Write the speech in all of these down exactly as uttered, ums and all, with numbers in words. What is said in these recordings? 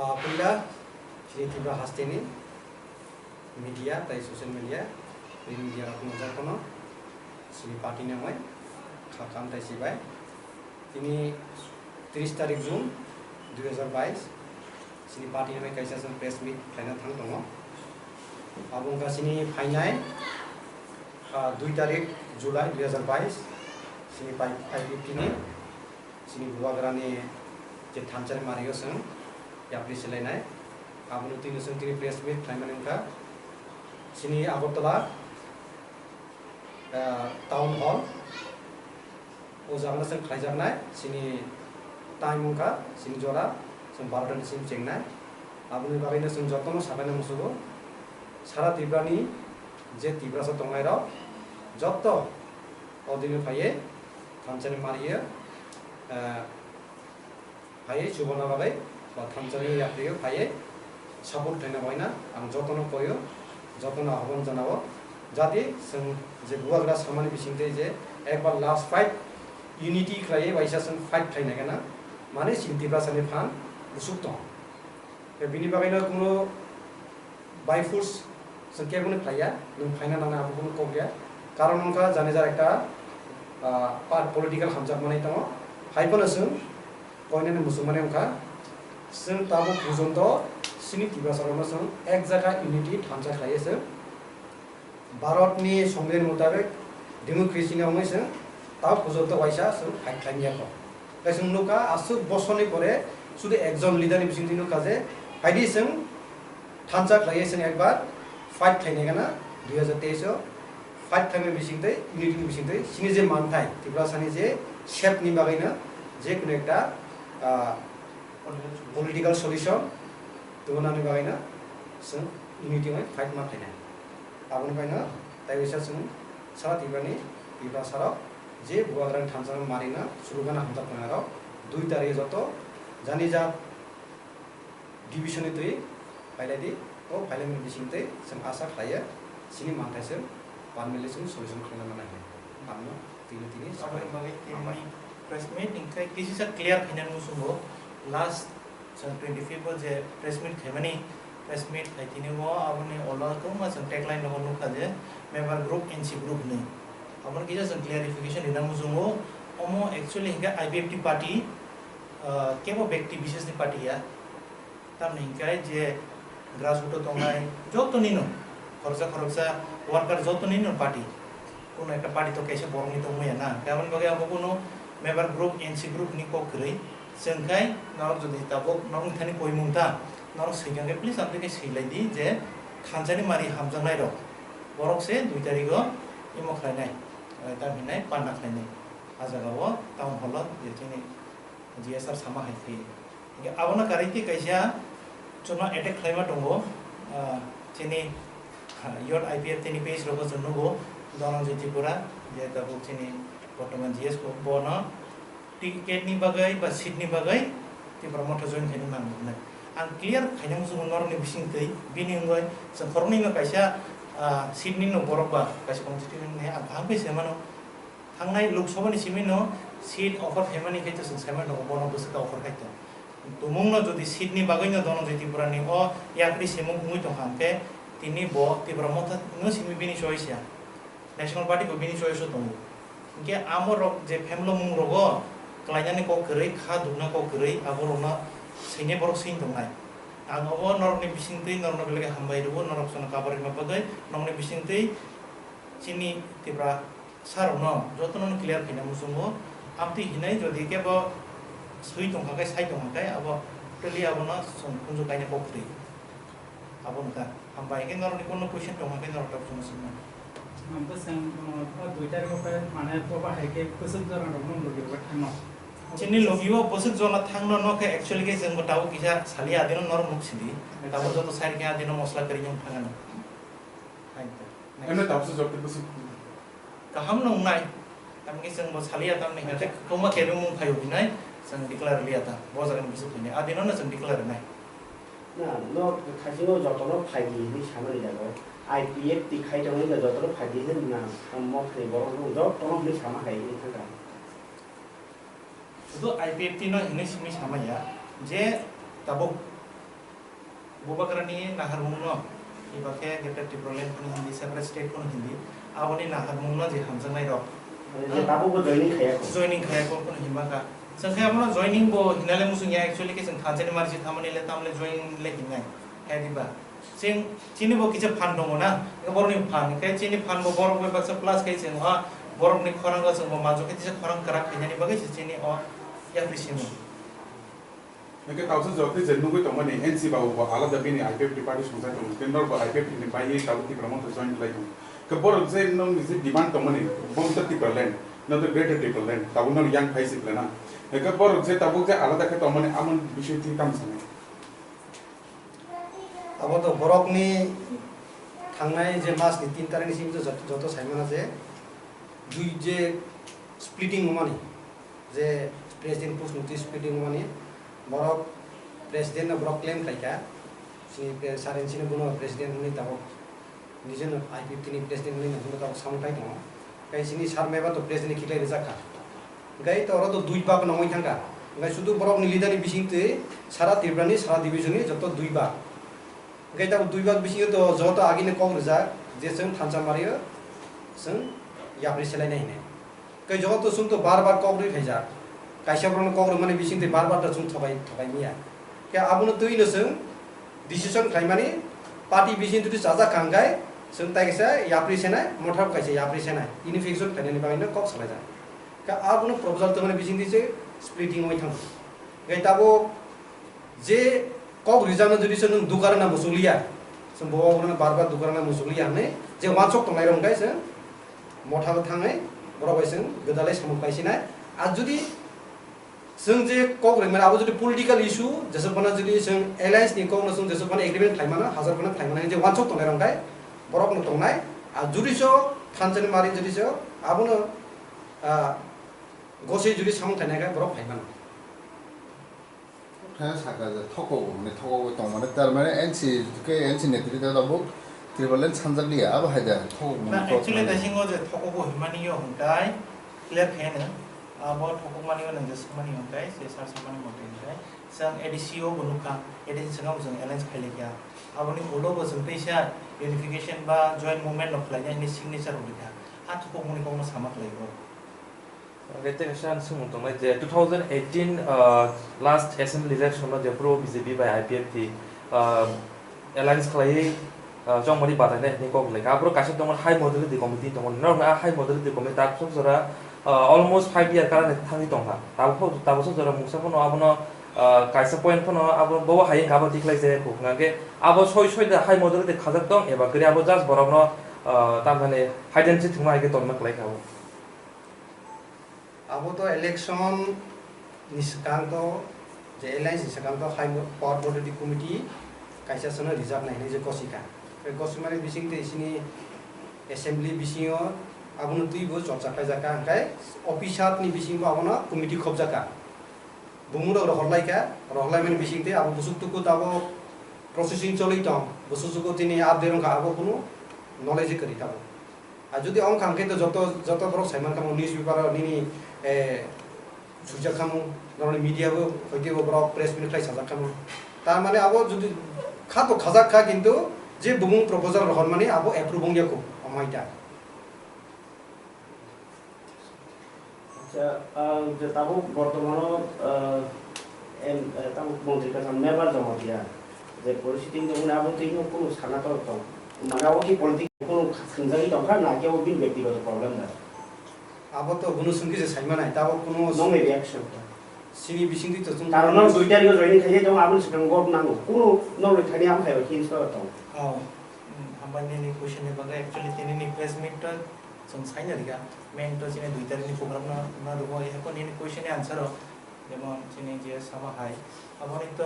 Ah, puila chini Tripura hasteni media tai social media, print media rokno jotono chini party ni wngwi kha kam tai sibai. Tini tris tarik June dui hazar bais, chini party ni wngwi kaisa chwng press meet khlaina thang tongo. Abo wngkha chini phainai, ah, dui tarik July dui hazar bais, chini pai-, I P F T ni chini Bubagrani je thansa ni mario chwng yapri swlainai, aboni twino chwng tini press meet khlaimani wngkha chini Agartala, ah, town hall, o jagano chwng khlaijaknai, chini time wngkha chini jora chwng barota ni simi chengnai. Aboni bagwino chwng jotono sakaina musugo, sara Tripurani je Tiprasa tongnairok joto o dino phaiwi thansa ni mario, ah, phaiwi chubana bagwi ba thansa ni yaprio phaiwi support khlaina bagwino ang jotono koio, jotono ahobon janao, jati chwng je Bubagra samani bisingtwi je ekbar last fight unity khlaiwi waisa chwng fight khlaina gana, mane chini Tiprasa ni phan busuk tong. Bini bagwino kuno by force chwng kebono khlaiya, nwng phaina nangna abo kuno kok ya. Karon wngkha jani jar ekta, ah, pa-, political hamjakmani tongo. Hai phano chwng koinani muchungmani wngkha. Chwng tabuk pujonto chini Tiprasa rokno chwng ek jaga unity thansa khlaiya chwng. Bharatni Songbidan mutabik democracy ni wngwi chwng tabuk pujonto waisa chwng fight khlaimya kho. Tei chwng nukha aswk bosorni pore sudu ekjon leader ni bisingtwi nukha je phaidi chwng thansa khlaiwi chwng ekbar fight khlainai gana dui hazar teis o fight khlaimani bisingtwi unity ni bisingtwi chini je manthai Tiprasani je shape ni bagwino je kunu ekta, ah, political solution tubunani bagwino chwng unity bai fight ma khlainai. Aboni baino tei waisa chwng sara Tiprani, Tiprasarok je Bubagrani thansa marino sulugana hamjak tongnai rok dui tarik joto jani jat division ni twi phailai di, o phailaimani bisingtwi chwng asa khlaiya chini manthai chwng permanently chwng solution khlaina mannai hinwi. Ang no tini tini Aboni bagwi tini press meet hingkhe kisisa clear khainani muchungo last Chwng twenty fifth o je press meet khaimani, press meet khai tini o aboni ulo kwbangma chwng tagline rogo nukha je member group N C group hinwi. Aboni kisa chwng clarification rina muchungo, omo actually hinkhe I P F T party, ah, kebo bekti bisesni party ya. Tamni hinkhe je grassroot o tongnai joto nino khoroksa khoroksa worker joto nino party. Kuno ekta party to kaisa borokni tongmaya na. Aboni bagwi abo kuno member group, N C group ni kok kwrwi. Chwng khai norok jodi tabuk norokni thani koimung ta, norok swikang khe please amtwi khe swilai di je thansani mari hamjaknai rok. Borok se dui tarik o imo khlainai, eh, tam hinai panda khlainai. A jaga o town hall o je chini G S R sama hai khe. Hingke abono karwi tei kaisa chwngno attack khlaima tongo, ah, chini, ah, Youth I P F T ni page rogo chwng nugo, Dhananjay Tripura, je tabuk chini bortoman G S bo, bono ticket ni bagwi ba seat ni bagwi Tipra Motha join khaina nang nuknai. Ang clear khaina muchungo norokni bisingtwi, bini wngwi chwng khoroknwi no kaisa, ah, seat ni no borok ba kaisa constituency ni ang kaham khe se mano. Thangnai Lok Sabha ni simi no seat offer khaimani khe to chwng saimano bono bwswk ta offer khai tong. Tumung no jodi seat ni bagwi no Dhananjay Tripura ni o yapri simung wngwi tong kha hwnkhe tini bo Tipra Motha no simi bini choice ya. National Party bo bini choice o tongo. Hinkhe amo rok je phamlomung rogo kwlainani kok kwrwi, kha dukna kok kwrwi, abo rokno swinai borok swing tongnai. Ang obo norokni bisingtwi norokno belai khe hambai rwo, norok chwngno kabar rwma bagwi norokni bisingtwi chini Tipra Sir rokno jotono clear khaina muchungo, amtwi hinai jodi kebo swi tongkha khe, sai tongkha khe, abo totally abono chwng khunju kaina kok kwrwi. Abo wngkha. Hambai khe norokni kono question tongkha khe norok tabuk chwngno swngmani. Ang bwswng, uh, o dui tarik o khe mane bo bahai khe bwswk jora rokno logi rwbathangno. Chini logi o bwswk jora thangno no khe actually khe chwngbo tabuk kisa saliya adino norok nuk sidi. Tabuk joto sai khe adino mosla kwrwi wng thangano. Hai ta. Emne tabuk se jora bwswk Kaham no wngnai. Tamni chwng bo saliya tamni hwnkhe kwbangma kebengmung phaio hinai chwng declare liya ta. Bo jagani bising thwini. A dino no chwng declare rwnai. Na, no, khaisino jotono phaidi hinwi sanani jago. I P F T khai tongwi jotono phaidi hinwi na, mothani borok no jotono hinwi sama hai hinwi thangkha. Sudu I P F T no hinwi simi samaya je tabuk Bubagrani naharmungno, eba khe Greater Tipraland phano hindi, separate state phano hindi, aboni naharmungno je hamjaknairok, je tabukbo joining khaiya kho. Joining khaiya kho phano himba kha. Chwng khe abono joining bo hinale muchung ya, actually khe chwng thansa ni marchi thamani le tamle join le hinnai. Khe diba? Chwng chini bo kisa phan tongo na, borokni phan, khe chini phan bo borok bai baksa plus khe chwng o borokni khorang o chwng bo manjak khe tisa khorang kwrak khainani bagwi se chini o yapri simi. Hingke tausa jotni je nugui tongmani N C babu bo alada bini I P F T party songchai tongo, hingke norbo I P F T ni baiwi tabuk Tipra Motha join khlai tongo. Hingke borok je nokni je demand tongmani, bo wngkha Tipraland, no the Greater Tipraland, tabuk nang yang phai si plana. Hingke borok je tabuk je alada khe tongmani, amoni bising twi tamo sanai. Abo to borokni thangnai je mas ni tin tarikh ni simi to jot-, joto saimano je dui je splitting wngmani, je president post ni twi splitting wngmani, borok president no borok claim khlaikha, chini pre-, saren chini bono president hwnwi tabuk. Nijeno I P F T ni president hwnwi nangkukno tabuk samung khai tongo. Tei chini sir Meba to president ni khiklai rijak kha. Hingkhai to oro to dui bak no wngwi thangkha. Hingkhai sudu borok ni leader ni bising twi sara Tripura ni sara division ni joto dui bak. Hingkhai tabuk dui bak bisingo to joto agini kok rijak je chwng thansa mario chwng yapri selainai hinwi. Khe joto chwng to bar bar kok rwi phaijak. Kaisa borokno kok rwmani bising twi bar bar to chwng thobai, thobai manya. Khe abono twi no chwng decision khlaimani party bising twi chajak kha hwnkhe chwng tai kaisa yapri senai, motha bo kaisa yapri senai. Unification khlainani bagwi no kok salaijak. Khe abono proposal tongmani bising twi se splitting wngwi thango. Khe tabuk je kok rijakno jodi se nwng dukarana muchukliya, chwng bo obono bar bar dukarana muchukliya hwnwi je uansuk tongnai rok hwnkhe chwng motha bo thangwi borok bai chwng gwdalai samung paisinai. Ar jodi chwng je kok rimani abo jodi political issue jesuk phano jodi chwng alliance ni kok no chwng jesuk phano agreement khlaimano hajar phano khlaimano je uansuk tongnai rok hwnkhe borok no tongnai. Ar jodi so thansa ni mari jodi so abono, ah, goswi jodi samung khlainai khe borok phaimano. Khe saka je thokok hwnwi thokogwi tongmani, tar mane N C khe N C netrito tabuk Tipraland sanjakliya, abo hai de thokok hwnwi Na, thokok actually hwnwi. Naising o je thokok bo himani yo hwnkhai clear khe no, abo thokok mani yo nang je swkmani hwnkhai, se sir swkmani mote hwnkhai, chwng A D C o bo nukha, A D C chwng abo chwng alliance khailai kha, aboni ulo bo chwng teisa unification ba joint movement no khlainai hwnwi signature rwkha, a thokok mani kok no sama khlai bo. Hwnkhe tei kaisa ang swngmung tongnai je two thousand eighteen, ah, last assembly election no jephuru B J P bai I P F T, ah, alliance khlaiwi, ah, chongmani batainai hinwi kok laikha. Aphuru kaisa tongmani high modality committee tongmani. Norokni a high modality committee tabuk sok jora, ah, almost five year karani thangwi tongkha. Tabuk, tabuk sok jora mungsa phano abono, ah, kaisa point phano abo bobo hai wngkha abo tikhlai jaya kho. Hwnkhe abo soi soi da high modality khajak tong eba kwrwi abo just borokno, ah, tamani hide and seek thwngma hai khe tongma kwlaikha abo. Abo to election ni swkang to, je alliance ni swkang to hai mo-, Power Majority Committee kaisa sono rijak nai hinwi je gosikha. Tei gosimani bising tei sini assembly bisingo abono twibo chorcha khlaijakha, hwnkhe officer ni bisingo abono committee khopjakha. Bumung rok rohorlaikha, rohorlaimani bising tei abo busuk tuku tabok processing choli tong, busuk tuku tini update wngkha, abo kunu knowledge kwrwi tabok. Ar jodi ongkha hwnkhe to joto, joto borok saimankha mo newspaper o nini, eh, sujak khamu, norokni media bo hoite bo borok press meet khlai sajak khamu. Tar mane abo jodi kha to khajak kha, kintu je bumung proposal rohormani abo approve wngya kho, amai ta. Acha, ah, je tabuk bortomano, ah, em, eh, tabuk montri kaisa member Jamatia, je poristiti wngtongmani abo twi no kunu sana tor tong. Mane abo ki politics kunu swngjagwi tongkha na khe abo bini byaktigoto problem da? Abo to bono swngkhe se saimanai, tabuk kunu Nongni reaction. Sini bisingtwi to chwng Karon no dui tarikh o joining khaijai tong, aboni swkang vote nango. Kunu nokni thani amo khaibai khe hinwi soi tong. Oh, hmm, hambai nini question ni bagwi actually tini ni press meet to chwng saina rikha. Main to chini dui tarikh ni program no, no rwo, eko nini question ni answer o, jemon chini je sama hai. Aboni to,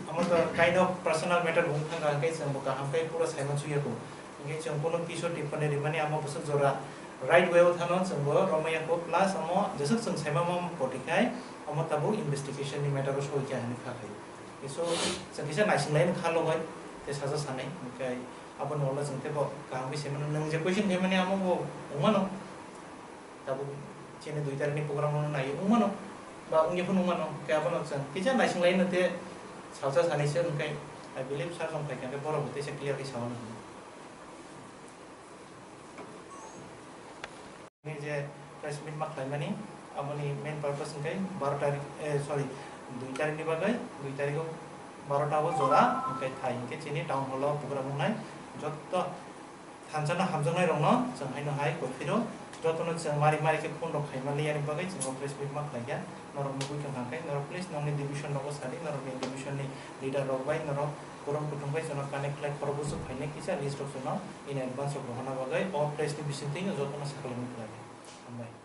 amo to kind of personal matter wng thangkha, hwnkhe chwng bo kaham khe pura saima chuya kho. Hwnkhe chwng bono kisu tipani rimani amo bwswk jora right way o thano chwng bo romwi ya kho, plus amo jeswk chwng saima ma poti khai amo tabuk investigation ni matter o soi kha hinwi kha khai. So chwng kisa naising lai kha logoi tei saja sanai, hwnkhe aboni ulo chwng teibo kaham khe saimano, nwng je question khaimani amo bo wngmano. Tabuk chini dui tarikh ni program no naiwi wngmano, ba wngya phano wngmano, hwnkhe abono chwng kisa naising lai no tei salsa sanai se, hwnkhe I believe sir rok phaikha khe borok bo teisa clear khe sao nang. Ni je press meet ma khlaimani, aboni main purpose hwnkhe baro tarikh, eh, sorry, dui tarikh ni bagwi, dui tarikh o baro ta o jora, hwnkhe thai hwnkhe chini town hall o program wngnai. Jotto thansa no hamjaknai rokno chwng haino hai koi phiro, jotono chwng mari mari khe phone rok khaima liyani bagwi chwng o press meet ma khlaikha. Norok nugwi tongkha hwnkhe norok please nokni division rogo sadi, norokni division ni leader rok bai norok kwrwng kuthum bai chwngno connect khlai, khorok buchuk phainai kisa list rok chwngno in advance rok rohorna bagwi o press ni bisingtwi jotono sakhlai khlai. Hambai.